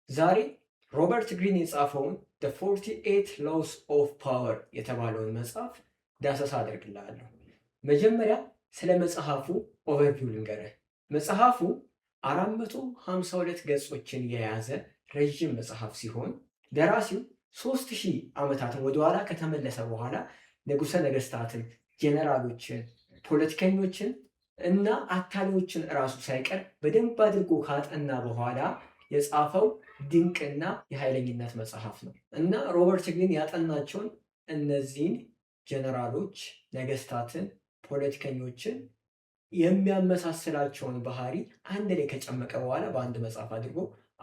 ዛሬ ሮበርት ግሪን የጻፈውን The 48 Laws of Power የተባለውን መጽሐፍ ዳሰሳ አደርግልሃለሁ። መጀመሪያ ስለ መጽሐፉ overview ልንገርህ። መጽሐፉ 452 ገጾችን የያዘ ረዥም መጽሐፍ ሲሆን ደራሲው 3000 ዓመታትን ወደኋላ ከተመለሰ በኋላ ንጉሠ ነገስታትን፣ ጄኔራሎችን፣ ፖለቲከኞችን እና አታላዮችን እራሱ ሳይቀር በደንብ አድርጎ ካጠና በኋላ የጻፈው ድንቅና የኃይለኝነት መጽሐፍ ነው። እና ሮበርት ግሪን ያጠናቸውን እነዚህን ጀነራሎች፣ ነገስታትን፣ ፖለቲከኞችን የሚያመሳስላቸውን ባህሪ አንድ ላይ ከጨመቀ በኋላ በአንድ መጽሐፍ አድርጎ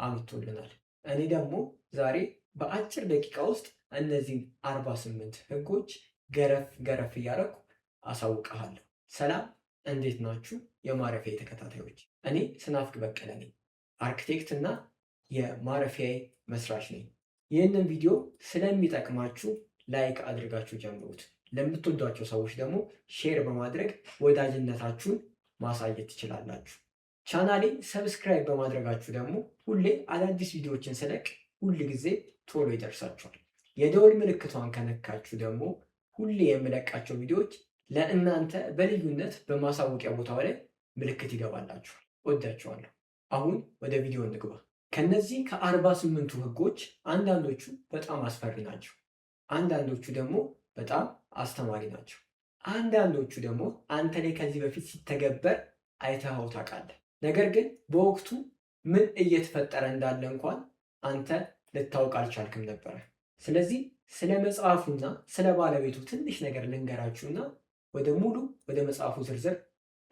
አምጥቶልናል። እኔ ደግሞ ዛሬ በአጭር ደቂቃ ውስጥ እነዚህን 48 ህጎች ገረፍ ገረፍ እያደረኩ አሳውቅሃለሁ። ሰላም፣ እንዴት ናችሁ የማረፊያ ተከታታዮች? እኔ ስናፍቅ በቀለ ነኝ። አርክቴክት እና የማረፊያዬ መስራች ነኝ። ይህንን ቪዲዮ ስለሚጠቅማችሁ like አድርጋችሁ ጀምሩት። ለምትወዷቸው ሰዎች ደግሞ share በማድረግ ወዳጅነታችሁን ማሳየት ትችላላችሁ። ቻናሌን subscribe በማድረጋችሁ ደግሞ ሁሌ አዳዲስ ቪዲዮዎችን ስለቅ ሁል ጊዜ ቶሎ ይደርሳችኋል። የደወል ምልክቷን ከነካችሁ ደግሞ ሁሌ የምለቃቸው ቪዲዮዎች ለእናንተ በልዩነት በማሳወቂያ ቦታው ላይ ምልክት ይገባላችኋል። ወዳችኋለሁ። አሁን ወደ ቪዲዮ እንግባ። ከነዚህ ከ48ቱ ህጎች አንዳንዶቹ በጣም አስፈሪ ናቸው። አንዳንዶቹ ደግሞ በጣም አስተማሪ ናቸው። አንዳንዶቹ ደግሞ አንተ ላይ ከዚህ በፊት ሲተገበር አይተኸው ታውቃለህ። ነገር ግን በወቅቱ ምን እየተፈጠረ እንዳለ እንኳን አንተ ልታውቅ አልቻልክም ነበረ። ስለዚህ ስለ መጽሐፉና ስለ ባለቤቱ ትንሽ ነገር ልንገራችሁና ወደ ሙሉ ወደ መጽሐፉ ዝርዝር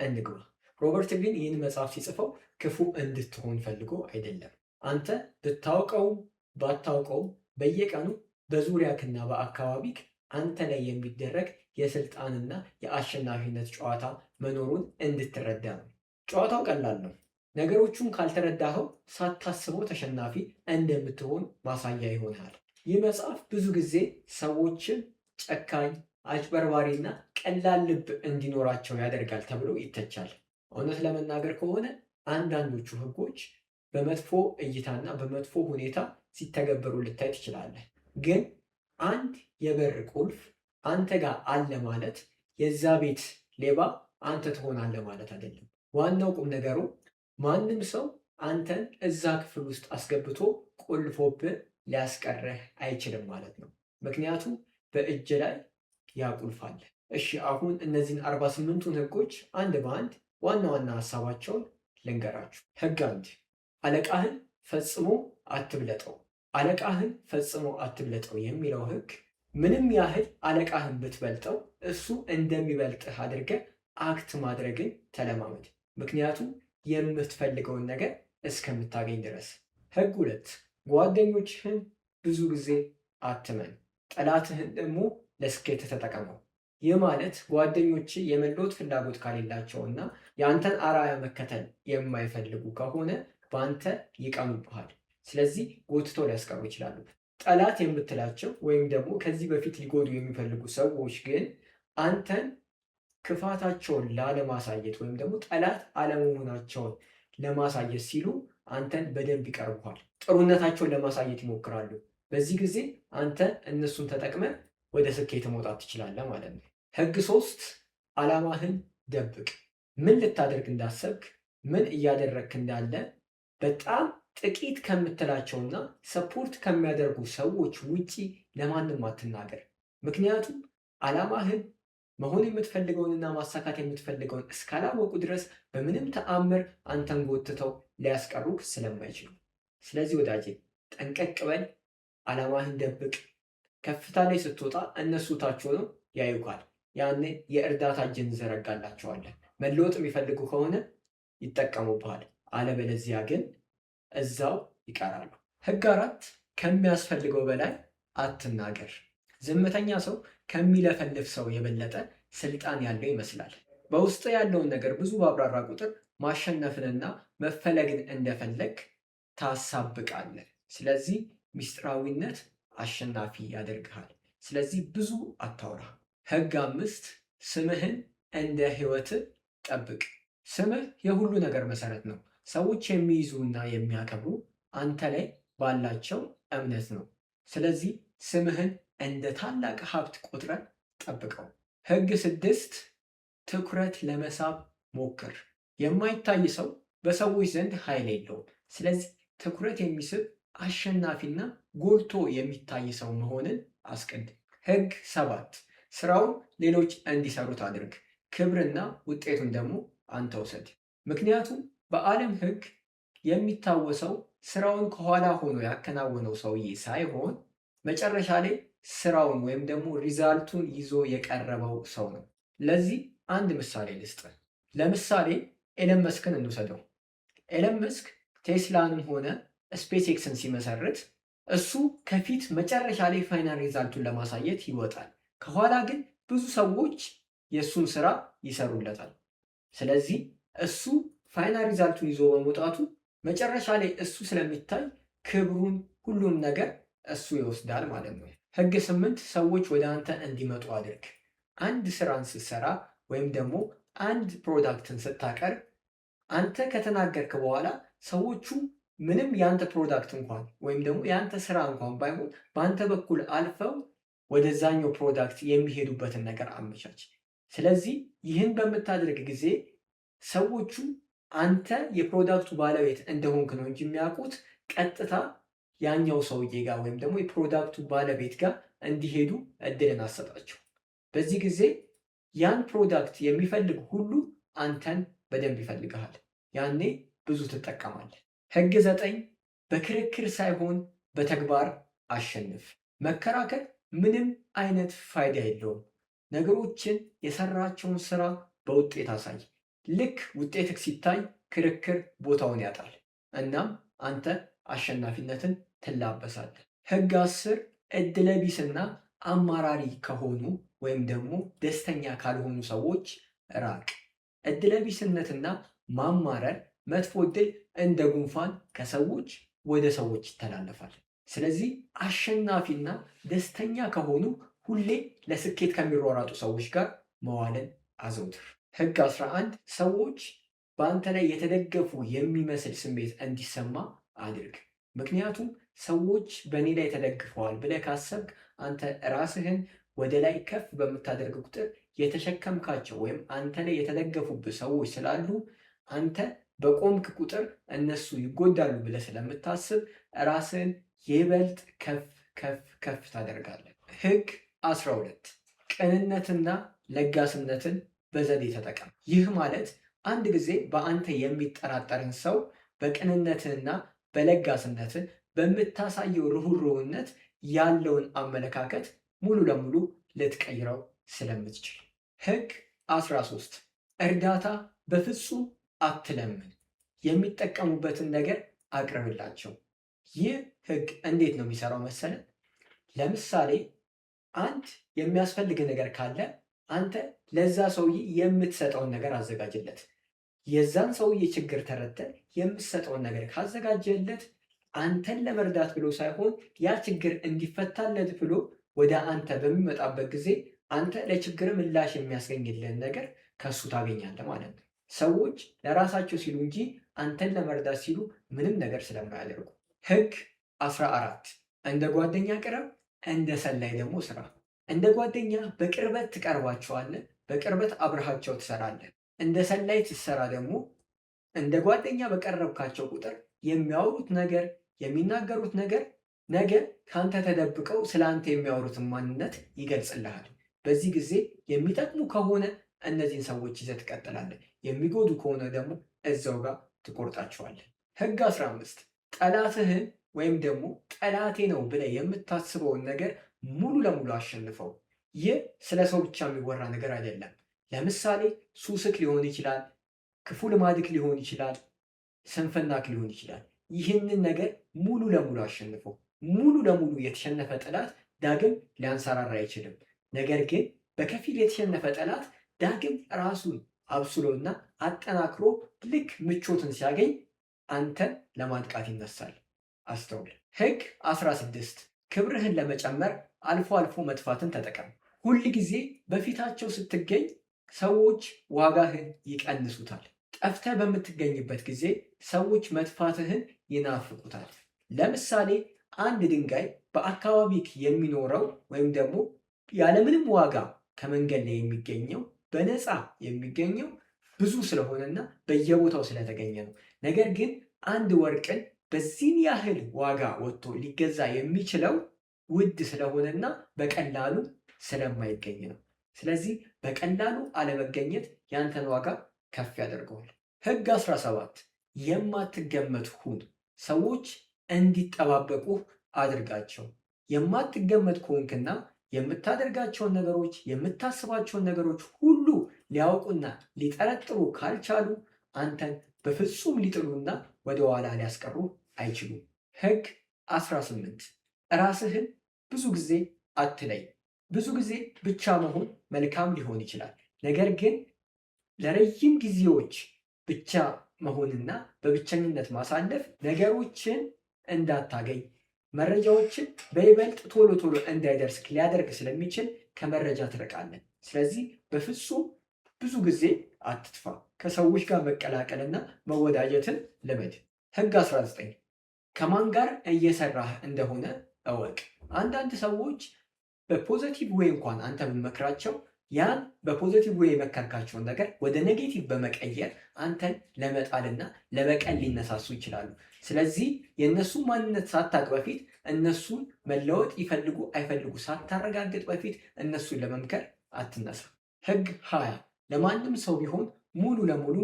እንግባ። ሮበርት ግሪን ይህን መጽሐፍ ሲጽፈው ክፉ እንድትሆን ፈልጎ አይደለም። አንተ ብታውቀውም ባታውቀውም በየቀኑ በዙሪያክና በአካባቢክ አንተ ላይ የሚደረግ የስልጣንና የአሸናፊነት ጨዋታ መኖሩን እንድትረዳ ነው። ጨዋታው ቀላል ነው። ነገሮቹን ካልተረዳኸው ሳታስበው ተሸናፊ እንደምትሆን ማሳያ ይሆናል። ይህ መጽሐፍ ብዙ ጊዜ ሰዎችን ጨካኝ፣ አጭበርባሪና ቀላል ልብ እንዲኖራቸው ያደርጋል ተብሎ ይተቻል። እውነት ለመናገር ከሆነ አንዳንዶቹ ህጎች በመጥፎ እይታና በመጥፎ ሁኔታ ሲተገበሩ ልታይ ትችላለህ። ግን አንድ የበር ቁልፍ አንተ ጋር አለ ማለት የዛ ቤት ሌባ አንተ ትሆናለህ ማለት አይደለም። ዋናው ቁም ነገሩ ማንም ሰው አንተን እዛ ክፍል ውስጥ አስገብቶ ቆልፎብህ ሊያስቀረህ አይችልም ማለት ነው። ምክንያቱም በእጅ ላይ ያ ቁልፍ አለ። እሺ፣ አሁን እነዚህን 48ቱን ህጎች አንድ በአንድ ዋና ዋና ሀሳባቸውን ልንገራችሁ። ህግ 1፣ አለቃህን ፈጽሞ አትብለጠው። አለቃህን ፈጽሞ አትብለጠው የሚለው ህግ ምንም ያህል አለቃህን ብትበልጠው እሱ እንደሚበልጥህ አድርገህ act ማድረግን ተለማመድ። ምክንያቱም የምትፈልገውን ነገር እስከምታገኝ ድረስ። ህግ 2፣ ጓደኞችህን ብዙ ጊዜ አትመን፣ ጠላትህን ደግሞ ለስኬት ተጠቀመው። ይህ ማለት ጓደኞች የመለወጥ ፍላጎት ከሌላቸውና የአንተን አርአያ መከተል የማይፈልጉ ከሆነ በአንተ ይቀኑብሃል። ስለዚህ ጎትተው ሊያስቀሩ ይችላሉ። ጠላት የምትላቸው ወይም ደግሞ ከዚህ በፊት ሊጎዱ የሚፈልጉ ሰዎች ግን አንተን ክፋታቸውን ላለማሳየት ወይም ደግሞ ጠላት አለመሆናቸውን ለማሳየት ሲሉ አንተን በደንብ ይቀርቡሃል። ጥሩነታቸውን ለማሳየት ይሞክራሉ። በዚህ ጊዜ አንተ እነሱን ተጠቅመህ ወደ ስኬት መውጣት ትችላለህ ማለት ነው። ህግ 3፣ ዓላማህን ደብቅ። ምን ልታደርግ እንዳሰብክ፣ ምን እያደረግክ እንዳለ በጣም ጥቂት ከምትላቸውና support ከሚያደርጉ ሰዎች ውጪ ለማንም አትናገር። ምክንያቱም ዓላማህን፣ መሆን የምትፈልገውንና ማሳካት የምትፈልገውን እስካላወቁ ድረስ በምንም ተአምር አንተን ጎትተው ሊያስቀሩህ ስለማይችሉ። ስለዚህ ወዳጄ ጠንቀቅ በል፣ ዓላማህን ደብቅ። ከፍታ ላይ ስትወጣ እነሱ ታች ሆነው ያዩሃል። ያኔ የእርዳታ እጅን እንዘረጋላቸዋለን። መለወጥ የሚፈልጉ ከሆነ ይጠቀሙብሃል። አለበለዚያ ግን እዛው ይቀራሉ። ህግ 4፣ ከሚያስፈልገው በላይ አትናገር። ዝምተኛ ሰው ከሚለፈልፍ ሰው የበለጠ ስልጣን ያለው ይመስላል። በውስጥ ያለውን ነገር ብዙ ባብራራ ቁጥር ማሸነፍንና መፈለግን እንደፈለግ ታሳብቃለህ። ስለዚህ ሚስጥራዊነት አሸናፊ ያደርግሃል። ስለዚህ ብዙ አታውራ። ህግ 5፣ ስምህን እንደ ህይወት ጠብቅ። ስምህ የሁሉ ነገር መሰረት ነው። ሰዎች የሚይዙና የሚያከብሩ አንተ ላይ ባላቸው እምነት ነው። ስለዚህ ስምህን እንደ ታላቅ ሀብት ቆጥረህ ጠብቀው። ሕግ 6፣ ትኩረት ለመሳብ ሞክር። የማይታይ ሰው በሰዎች ዘንድ ኃይል የለውም። ስለዚህ ትኩረት የሚስብ አሸናፊና ጎልቶ የሚታይ ሰው መሆንን አስቀድም። ሕግ 7፣ ስራውን ሌሎች እንዲሰሩት አድርግ፣ ክብርና ውጤቱን ደግሞ አንተ ውሰድ። ምክንያቱም በዓለም ሕግ የሚታወሰው ስራውን ከኋላ ሆኖ ያከናወነው ሰውዬ ሳይሆን መጨረሻ ላይ ስራውን ወይም ደግሞ result ኡን ይዞ የቀረበው ሰው ነው። ለዚህ አንድ ምሳሌ ልስጥ። ለምሳሌ ኤለን መስክን እንውሰደው። ኤለን መስክ ቴስላንም ሆነ SpaceX ን ሲመሰርት እሱ ከፊት መጨረሻ ላይ final result ኡን ለማሳየት ይወጣል። ከኋላ ግን ብዙ ሰዎች የእሱን ስራ ይሰሩለታል። ስለዚህ እሱ final result ኡን ይዞ በመውጣቱ መጨረሻ ላይ እሱ ስለሚታይ ክብሩን፣ ሁሉም ነገር እሱ ይወስዳል ማለት ነው። ሕግ 8፣ ሰዎች ወደ አንተ እንዲመጡ አድርግ። አንድ ስራን ስትሰራ ወይም ደግሞ አንድ product ን ስታቀርብ አንተ ከተናገርክ በኋላ ሰዎቹ ምንም የአንተ product እንኳን ወይም ደግሞ የአንተ ስራ እንኳን ባይሆን በአንተ በኩል አልፈው ወደዛኛው product የሚሄዱበትን ነገር አመቻች። ስለዚህ ይህን በምታደርግ ጊዜ ሰዎቹ አንተ የ product ኡ ባለቤት እንደሆንክ ነው እንጂ የሚያውቁት ቀጥታ ያኛው ሰውዬ ጋር ወይም ደግሞ የ product ኡ ባለቤት ጋር እንዲሄዱ እድልን አሰጣቸው። በዚህ ጊዜ ያን product የሚፈልግ ሁሉ አንተን በደንብ ይፈልግሃል። ያኔ ብዙ ትጠቀማለህ። ሕግ 9፣ በክርክር ሳይሆን በተግባር አሸንፍ። መከራከር ምንም አይነት ፋይዳ የለውም። ነገሮችን የሰራቸውን ስራ በውጤት አሳይ። ልክ ውጤትህ ሲታይ ክርክር ቦታውን ያጣል። እናም አንተ አሸናፊነትን ትላበሳለህ። ሕግ 10፣ እድለቢስና አማራሪ ከሆኑ ወይም ደግሞ ደስተኛ ካልሆኑ ሰዎች ራቅ። እድለቢስነትና ማማረር መጥፎ እድል እንደ ጉንፋን ከሰዎች ወደ ሰዎች ይተላለፋል። ስለዚህ አሸናፊና ደስተኛ ከሆኑ ሁሌ ለስኬት ከሚሯሯጡ ሰዎች ጋር መዋልን አዘውትር። ሕግ 11፣ ሰዎች በአንተ ላይ የተደገፉ የሚመስል ስሜት እንዲሰማ አድርግ። ምክንያቱም ሰዎች በእኔ ላይ ተደግፈዋል ብለህ ካሰብክ አንተ ራስህን ወደ ላይ ከፍ በምታደርግ ቁጥር የተሸከምካቸው ወይም አንተ ላይ የተደገፉብህ ሰዎች ስላሉ አንተ በቆምክ ቁጥር እነሱ ይጎዳሉ ብለህ ስለምታስብ ራስህን ይበልጥ ከፍ ከፍ ከፍ ታደርጋለህ። ሕግ 12፣ ቅንነትና ለጋስነትን በዘዴ ተጠቀም። ይህ ማለት አንድ ጊዜ በአንተ የሚጠራጠርን ሰው በቅንነትህና በለጋስነትህ በምታሳየው ርኅሩህነት ያለውን አመለካከት ሙሉ ለሙሉ ልትቀይረው ስለምትችል። ሕግ 13፣ እርዳታ በፍጹም አትለምን። የሚጠቀሙበትን ነገር አቅርብላቸው። ይህ ሕግ እንዴት ነው የሚሰራው መሰለ? ለምሳሌ አንድ የሚያስፈልግ ነገር ካለ አንተ ለዛ ሰውዬ የምትሰጠውን ነገር አዘጋጅለት። የዛን ሰውዬ ችግር ተረድተህ የምትሰጠውን ነገር ካዘጋጀለት አንተን ለመርዳት ብሎ ሳይሆን ያ ችግር እንዲፈታለት ብሎ ወደ አንተ በሚመጣበት ጊዜ አንተ ለችግር ምላሽ የሚያስገኝልህን ነገር ከሱ ታገኛለህ ማለት ነው። ሰዎች ለራሳቸው ሲሉ እንጂ አንተን ለመርዳት ሲሉ ምንም ነገር ስለማያደርጉ። ሕግ 14፣ እንደ ጓደኛ ቅረብ፣ እንደ ሰላይ ደግሞ ስራ። እንደ ጓደኛ በቅርበት ትቀርባቸዋለህ፣ በቅርበት አብረሃቸው ትሰራለህ። እንደ ሰላይ ትሰራ ደግሞ እንደ ጓደኛ በቀረብካቸው ቁጥር የሚያወሩት ነገር የሚናገሩት ነገር ነገ ከአንተ ተደብቀው ስለ አንተ የሚያወሩትን ማንነት ይገልጽልሃል። በዚህ ጊዜ የሚጠቅሙ ከሆነ እነዚህን ሰዎች ይዘህ ትቀጥላለህ። የሚጎዱ ከሆነ ደግሞ እዛው ጋር ትቆርጣቸዋለህ። ሕግ 15፣ ጠላትህን ወይም ደግሞ ጠላቴ ነው ብለህ የምታስበውን ነገር ሙሉ ለሙሉ አሸንፈው። ይህ ስለ ሰው ብቻ የሚወራ ነገር አይደለም። ለምሳሌ ሱስክ ሊሆን ይችላል፣ ክፉ ልማድክ ሊሆን ይችላል፣ ስንፍናክ ሊሆን ይችላል። ይህንን ነገር ሙሉ ለሙሉ አሸንፈው። ሙሉ ለሙሉ የተሸነፈ ጠላት ዳግም ሊያንሰራራ አይችልም። ነገር ግን በከፊል የተሸነፈ ጠላት ዳግም ራሱን አብስሎና አጠናክሮ ልክ ምቾትን ሲያገኝ አንተን ለማጥቃት ይነሳል። አስተውል። ሕግ 16፣ ክብርህን ለመጨመር አልፎ አልፎ መጥፋትን ተጠቀም። ሁል ጊዜ በፊታቸው ስትገኝ ሰዎች ዋጋህን ይቀንሱታል። ጠፍተህ በምትገኝበት ጊዜ ሰዎች መጥፋትህን ይናፍቁታል። ለምሳሌ አንድ ድንጋይ በአካባቢክ የሚኖረው ወይም ደግሞ ያለምንም ዋጋ ከመንገድ ላይ የሚገኘው በነፃ የሚገኘው ብዙ ስለሆነና በየቦታው ስለተገኘ ነው። ነገር ግን አንድ ወርቅን በዚህን ያህል ዋጋ ወጥቶ ሊገዛ የሚችለው ውድ ስለሆነና በቀላሉ ስለማይገኝ ነው። ስለዚህ በቀላሉ አለመገኘት ያንተን ዋጋ ከፍ ያደርገዋል። ሕግ 17 የማትገመት ሁን። ሰዎች እንዲጠባበቁህ አድርጋቸው። የማትገመት ከሆንክና የምታደርጋቸውን ነገሮች የምታስባቸውን ነገሮች ሁሉ ሊያውቁና ሊጠረጥሩ ካልቻሉ አንተን በፍጹም ሊጥሉና ወደ ኋላ ሊያስቀሩ አይችሉም። ሕግ 18 ራስህን ብዙ ጊዜ አትለይ። ብዙ ጊዜ ብቻ መሆን መልካም ሊሆን ይችላል። ነገር ግን ለረጅም ጊዜዎች ብቻ መሆንና በብቸኝነት ማሳለፍ ነገሮችን እንዳታገኝ መረጃዎችን በይበልጥ ቶሎ ቶሎ እንዳይደርስ ሊያደርግ ስለሚችል ከመረጃ ትርቃለን። ስለዚህ በፍጹም ብዙ ጊዜ አትጥፋ። ከሰዎች ጋር መቀላቀልና መወዳጀትን ልመድ። ሕግ 19 ከማን ጋር እየሰራህ እንደሆነ እወቅ። አንዳንድ ሰዎች በ positive way እንኳን አንተ ብመክራቸው ያን በ positive way የመከርካቸውን ነገር ወደ negative በመቀየር አንተን ለመጣልና ለበቀል ሊነሳሱ ይችላሉ። ስለዚህ የእነሱን ማንነት ሳታቅ በፊት እነሱን መለወጥ ይፈልጉ አይፈልጉ ሳታረጋግጥ በፊት እነሱን ለመምከር አትነሳ። ሕግ 20 ለማንም ሰው ቢሆን ሙሉ ለሙሉ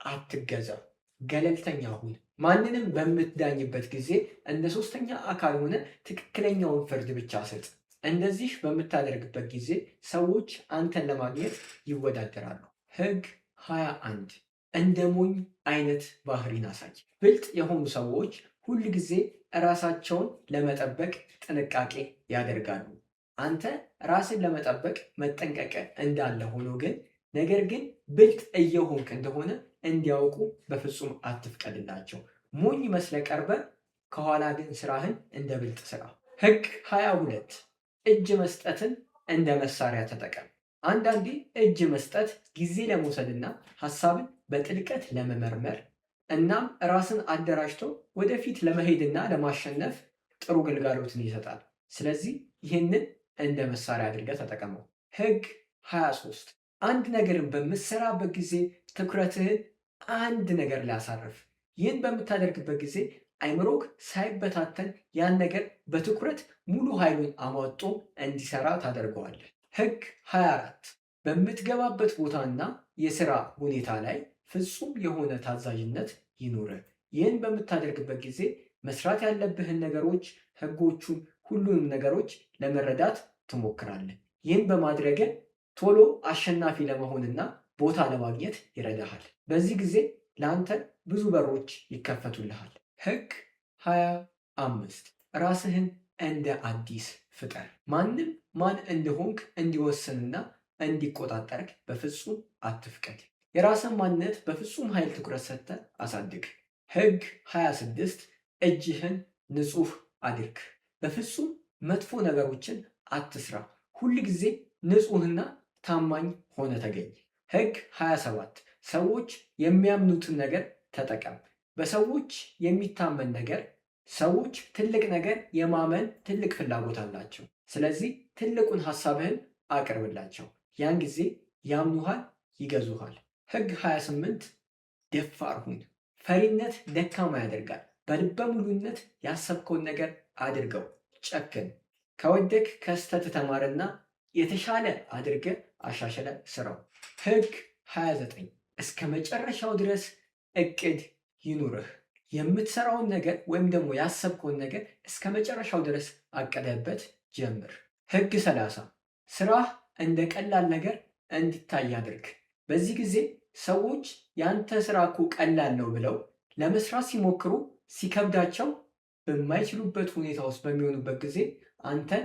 አትገዛ። ገለልተኛ ሁን። ማንንም በምትዳኝበት ጊዜ እንደ ሶስተኛ አካል ሆነ ትክክለኛውን ፍርድ ብቻ ስጥ። እንደዚህ በምታደርግበት ጊዜ ሰዎች አንተን ለማግኘት ይወዳደራሉ። ሕግ 21 እንደ ሞኝ አይነት ባህሪን አሳይ። ብልጥ የሆኑ ሰዎች ሁል ጊዜ ራሳቸውን ለመጠበቅ ጥንቃቄ ያደርጋሉ። አንተ ራስን ለመጠበቅ መጠንቀቅ እንዳለ ሆኖ ግን ነገር ግን ብልጥ እየሆንክ እንደሆነ እንዲያውቁ በፍጹም አትፍቀድላቸው። ሞኝ መስለህ ቀርበህ ከኋላ ግን ስራህን እንደ ብልጥ ስራ። ሕግ 22 እጅ መስጠትን እንደ መሳሪያ ተጠቀም። አንዳንዴ እጅ መስጠት ጊዜ ለመውሰድና ሀሳብን በጥልቀት ለመመርመር እናም ራስን አደራጅቶ ወደፊት ለመሄድና ለማሸነፍ ጥሩ ግልጋሎትን ይሰጣል። ስለዚህ ይህንን እንደ መሳሪያ አድርገህ ተጠቀመው። ሕግ 23 አንድ ነገርን በምትሰራበት ጊዜ ትኩረትህን አንድ ነገር ላይ አሳርፍ። ይህን በምታደርግበት ጊዜ አይምሮክ ሳይበታተን ያን ነገር በትኩረት ሙሉ ኃይሉን አሟጦ እንዲሰራ ታደርገዋለህ። ሕግ 24 በምትገባበት ቦታና የስራ ሁኔታ ላይ ፍጹም የሆነ ታዛዥነት ይኑርህ። ይህን በምታደርግበት ጊዜ መስራት ያለብህን ነገሮች፣ ሕጎቹን፣ ሁሉንም ነገሮች ለመረዳት ትሞክራለህ። ይህን በማድረግ ቶሎ አሸናፊ ለመሆንና ቦታ ለማግኘት ይረዳሃል። በዚህ ጊዜ ለአንተ ብዙ በሮች ይከፈቱልሃል። ሕግ 25 ራስህን እንደ አዲስ ፍጠር። ማንም ማን እንደሆንክ እንዲወስንና እንዲቆጣጠርክ በፍጹም አትፍቀድ። የራስን ማንነት በፍጹም ኃይል ትኩረት ሰጥተህ አሳድግ። ሕግ 26 እጅህን ንጹህ አድርግ። በፍጹም መጥፎ ነገሮችን አትስራ። ሁል ጊዜ ንጹህና ታማኝ ሆነ ተገኝ። ሕግ 27 ሰዎች የሚያምኑትን ነገር ተጠቀም። በሰዎች የሚታመን ነገር ሰዎች ትልቅ ነገር የማመን ትልቅ ፍላጎት አላቸው። ስለዚህ ትልቁን ሀሳብህን አቅርብላቸው። ያን ጊዜ ያምኑሃል፣ ይገዙሃል። ሕግ 28 ደፋር ሁን። ፈሪነት ደካማ ያደርጋል። በልበ ሙሉነት ያሰብከውን ነገር አድርገው። ጨክን። ከወደክ ከስተት ተማርና የተሻለ አድርገህ አሻሽለ ስራው። ሕግ 29 እስከ መጨረሻው ድረስ እቅድ ይኑርህ። የምትሰራውን ነገር ወይም ደግሞ ያሰብከውን ነገር እስከ መጨረሻው ድረስ አቅደህበት ጀምር። ሕግ 30 ስራህ እንደ ቀላል ነገር እንዲታይ አድርግ። በዚህ ጊዜ ሰዎች ያንተ ስራ እኮ ቀላል ነው ብለው ለመስራት ሲሞክሩ ሲከብዳቸው በማይችሉበት ሁኔታ ውስጥ በሚሆኑበት ጊዜ አንተን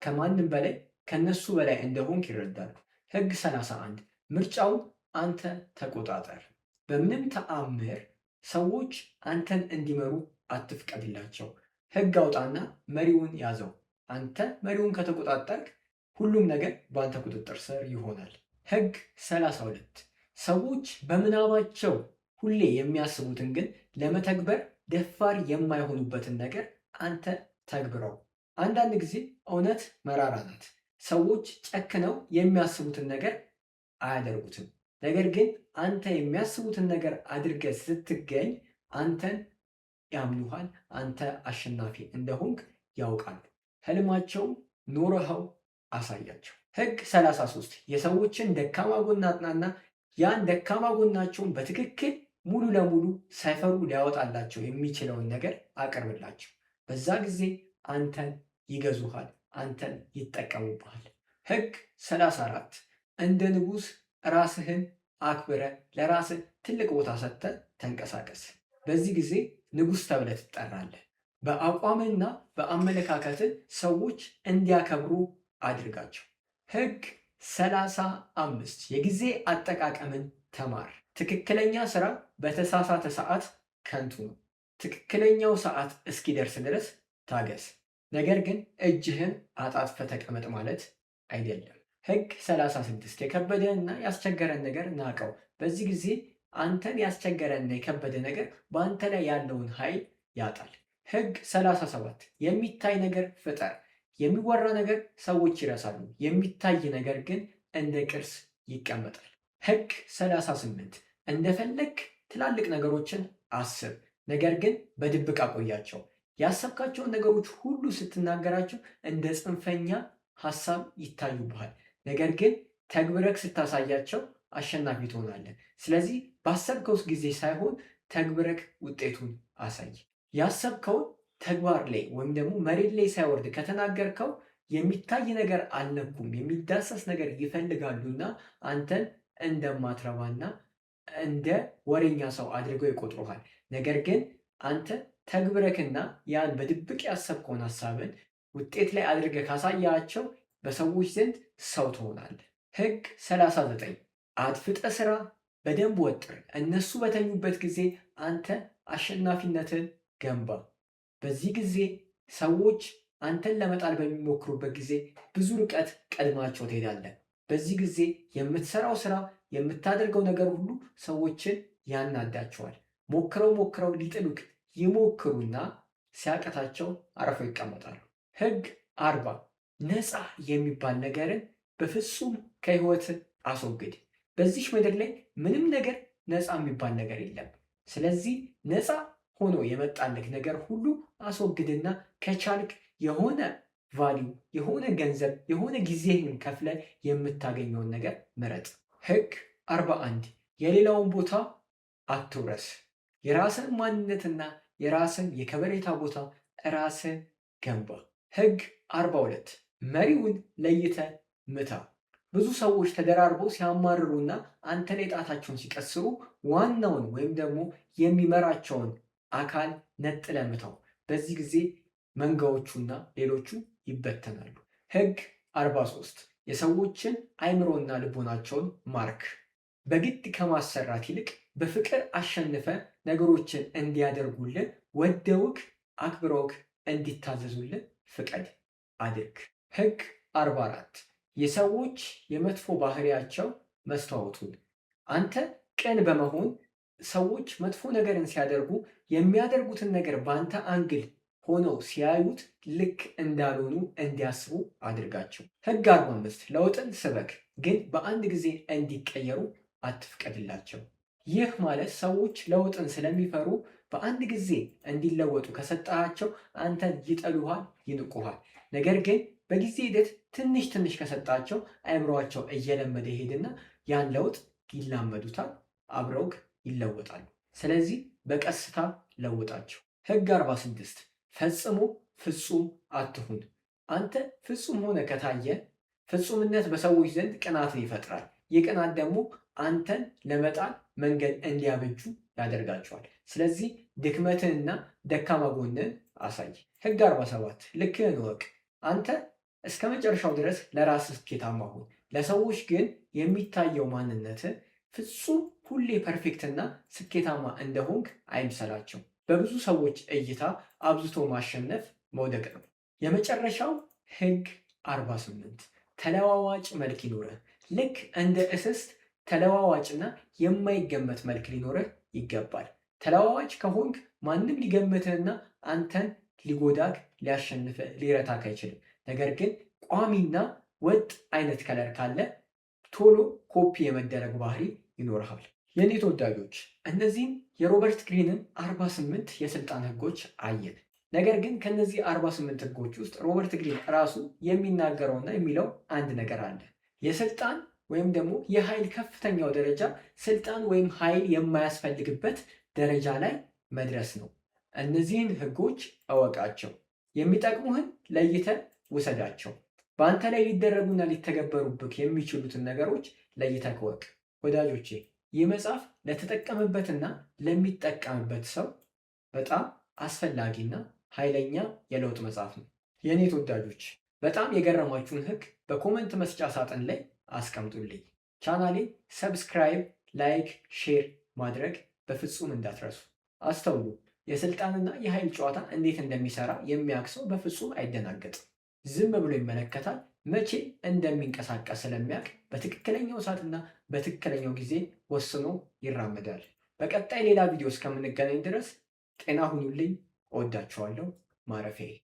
ከማንም በላይ ከነሱ በላይ እንደሆንክ ይረዳሉ። ሕግ 31 ምርጫውን አንተ ተቆጣጠር። በምንም ተአምር ሰዎች አንተን እንዲመሩ አትፍቀድላቸው። ሕግ አውጣና መሪውን ያዘው። አንተ መሪውን ከተቆጣጠርክ ሁሉም ነገር በአንተ ቁጥጥር ስር ይሆናል። ሕግ 32 ሰዎች በምናባቸው ሁሌ የሚያስቡትን ግን ለመተግበር ደፋር የማይሆኑበትን ነገር አንተ ተግብረው። አንዳንድ ጊዜ እውነት መራራ ናት። ሰዎች ጨክነው የሚያስቡትን ነገር አያደርጉትም። ነገር ግን አንተ የሚያስቡትን ነገር አድርገህ ስትገኝ አንተን ያምኑሃል። አንተ አሸናፊ እንደሆንክ ያውቃሉ። ህልማቸው ኖረኸው አሳያቸው። ህግ 33 የሰዎችን ደካማ ጎን አጥናና ያን ደካማ ጎናቸውን በትክክል ሙሉ ለሙሉ ሳይፈሩ ሊያወጣላቸው የሚችለውን ነገር አቅርብላቸው። በዛ ጊዜ አንተን ይገዙሃል፣ አንተን ይጠቀሙብሃል። ህግ 34 እንደ ንጉሥ ራስህን አክብረ ለራስህ ትልቅ ቦታ ሰጥተህ ተንቀሳቀስ። በዚህ ጊዜ ንጉሥ ተብለህ ትጠራለህ። በአቋምና በአመለካከትህ ሰዎች እንዲያከብሩ አድርጋቸው። ህግ 35 የጊዜ አጠቃቀምን ተማር። ትክክለኛ ስራ በተሳሳተ ሰዓት ከንቱ ነው። ትክክለኛው ሰዓት እስኪደርስ ድረስ ታገስ። ነገር ግን እጅህን አጣጥፈህ ተቀመጥ ማለት አይደለም። ህግ 36 የከበደንና ያስቸገረን ነገር ናቀው። በዚህ ጊዜ አንተን ያስቸገረንና የከበደ ነገር በአንተ ላይ ያለውን ኃይል ያጣል። ህግ 37 የሚታይ ነገር ፍጠር። የሚወራ ነገር ሰዎች ይረሳሉ፣ የሚታይ ነገር ግን እንደ ቅርስ ይቀመጣል። ህግ 38 እንደፈለግ ትላልቅ ነገሮችን አስብ፣ ነገር ግን በድብቅ አቆያቸው። ያሰብካቸውን ነገሮች ሁሉ ስትናገራቸው እንደ ጽንፈኛ ሀሳብ ይታዩብሃል። ነገር ግን ተግብረክ ስታሳያቸው አሸናፊ ትሆናለህ። ስለዚህ ባሰብከው ጊዜ ሳይሆን ተግብረክ ውጤቱን አሳይ። ያሰብከውን ተግባር ላይ ወይም ደግሞ መሬት ላይ ሳይወርድ ከተናገርከው የሚታይ ነገር አልነኩም፣ የሚዳሰስ ነገር ይፈልጋሉና አንተን እንደማትረባና እንደ ወሬኛ ሰው አድርገው ይቆጥሩሃል። ነገር ግን አንተ ተግብረክና ያን በድብቅ ያሰብከውን ሀሳብን ውጤት ላይ አድርገህ ካሳያቸው በሰዎች ዘንድ ሰው ትሆናለህ። ህግ 39 አድፍጠ ስራ፣ በደንብ ወጥር። እነሱ በተኙበት ጊዜ አንተ አሸናፊነትን ገንባ። በዚህ ጊዜ ሰዎች አንተን ለመጣል በሚሞክሩበት ጊዜ ብዙ ርቀት ቀድማቸው ትሄዳለህ። በዚህ ጊዜ የምትሰራው ስራ፣ የምታደርገው ነገር ሁሉ ሰዎችን ያናዳቸዋል። ሞክረው ሞክረው ሊጥሉክ ይሞክሩና ሲያቀታቸው አርፈው ይቀመጣሉ። ህግ 40 ነፃ የሚባል ነገርን በፍጹም ከህይወት አስወግድ። በዚህ ምድር ላይ ምንም ነገር ነፃ የሚባል ነገር የለም። ስለዚህ ነፃ ሆኖ የመጣልህ ነገር ሁሉ አስወግድና ከቻልክ የሆነ value፣ የሆነ ገንዘብ፣ የሆነ ጊዜህን ከፍለ የምታገኘውን ነገር ምረጥ። ህግ 41 የሌላውን ቦታ አትውረስ። የራስን ማንነትና የራስን የከበሬታ ቦታ ራስን ገንባ። ህግ 42 መሪውን ለይተ ምታ። ብዙ ሰዎች ተደራርበው ሲያማርሩና አንተ ላይ ጣታቸውን ሲቀስሩ ዋናውን ወይም ደግሞ የሚመራቸውን አካል ነጥለ ምታው። በዚህ ጊዜ መንጋዎቹና ሌሎቹ ይበተናሉ። ህግ 43 የሰዎችን አይምሮና ልቦናቸውን ማርክ። በግድ ከማሰራት ይልቅ በፍቅር አሸንፈ ነገሮችን እንዲያደርጉልን ወደውክ አክብረውክ እንዲታዘዙልን ፍቀድ አድርግ። ህግ 44 የሰዎች የመጥፎ ባህሪያቸው መስታወቱን አንተ ቅን በመሆን ሰዎች መጥፎ ነገርን ሲያደርጉ የሚያደርጉትን ነገር በአንተ angle ሆነው ሲያዩት ልክ እንዳልሆኑ እንዲያስቡ አድርጋቸው። ህግ 45 ለውጥን ስበክ፣ ግን በአንድ ጊዜ እንዲቀየሩ አትፍቀድላቸው። ይህ ማለት ሰዎች ለውጥን ስለሚፈሩ በአንድ ጊዜ እንዲለወጡ ከሰጣቸው አንተን ይጠሉሃል፣ ይንቁሃል። ነገር ግን በጊዜ ሂደት ትንሽ ትንሽ ከሰጣቸው አእምሯቸው እየለመደ ይሄድና ያን ለውጥ ይላመዱታል፣ አብረውክ ይለወጣሉ። ስለዚህ በቀስታ ለውጣቸው። ህግ 46 ፈጽሞ ፍጹም አትሁን። አንተ ፍጹም ሆነ ከታየ ፍጹምነት በሰዎች ዘንድ ቅናትን ይፈጥራል። ይህ ቅናት ደግሞ አንተን ለመጣል መንገድ እንዲያበጁ ያደርጋቸዋል። ስለዚህ ድክመትንና ደካማ ጎንን አሳይ። ህግ 47 ልክህን እወቅ። አንተ እስከ መጨረሻው ድረስ ለራስህ ስኬታማ ሁን። ለሰዎች ግን የሚታየው ማንነት ፍጹም ሁሌ perfect ና ስኬታማ እንደሆንክ አይምሰላቸው። በብዙ ሰዎች እይታ አብዝቶ ማሸነፍ መውደቅ ነው። የመጨረሻው ህግ 48 ተለዋዋጭ መልክ ይኑርህ። ልክ እንደ እስስት ተለዋዋጭና የማይገመት መልክ ሊኖርህ ይገባል። ተለዋዋጭ ከሆንክ ማንም ሊገምትህና አንተን ሊጎዳክ፣ ሊያሸንፍህ፣ ሊረታክ አይችልም። ነገር ግን ቋሚና ወጥ አይነት color ካለ ቶሎ ኮፒ የመደረግ ባህሪ ይኖርሃል። የእኔ ተወዳጆች፣ እነዚህን የሮበርት ግሪንን 48 የስልጣን ህጎች አየን። ነገር ግን ከነዚህ 48 ህጎች ውስጥ ሮበርት ግሪን ራሱ የሚናገረውና የሚለው አንድ ነገር አለ። የስልጣን ወይም ደግሞ የኃይል ከፍተኛው ደረጃ ስልጣን ወይም ኃይል የማያስፈልግበት ደረጃ ላይ መድረስ ነው። እነዚህን ህጎች እወቃቸው። የሚጠቅሙህን ለይተህ ውሰዳቸው። በአንተ ላይ ሊደረጉና ሊተገበሩብህ የሚችሉትን ነገሮች ለይተህ እወቅ። ወዳጆቼ፣ ይህ መጽሐፍ ለተጠቀመበትና ለሚጠቀምበት ሰው በጣም አስፈላጊና ኃይለኛ የለውጥ መጽሐፍ ነው። የእኔ ተወዳጆች፣ በጣም የገረማችሁን ህግ በ comment መስጫ ሳጥን ላይ አስቀምጡልኝ። ቻናሌን subscribe፣ like፣ share ማድረግ በፍጹም እንዳትረሱ። አስተውሉ፣ የስልጣንና የኃይል ጨዋታ እንዴት እንደሚሰራ የሚያውቅ ሰው በፍጹም አይደናገጥም። ዝም ብሎ ይመለከታል። መቼ እንደሚንቀሳቀስ ስለሚያውቅ በትክክለኛው ሰዓትና በትክክለኛው ጊዜ ወስኖ ይራመዳል። በቀጣይ ሌላ ቪዲዮ እስከምንገናኝ ድረስ ጤና ሁኑልኝ። እወዳችኋለሁ። ማረፊያዬ።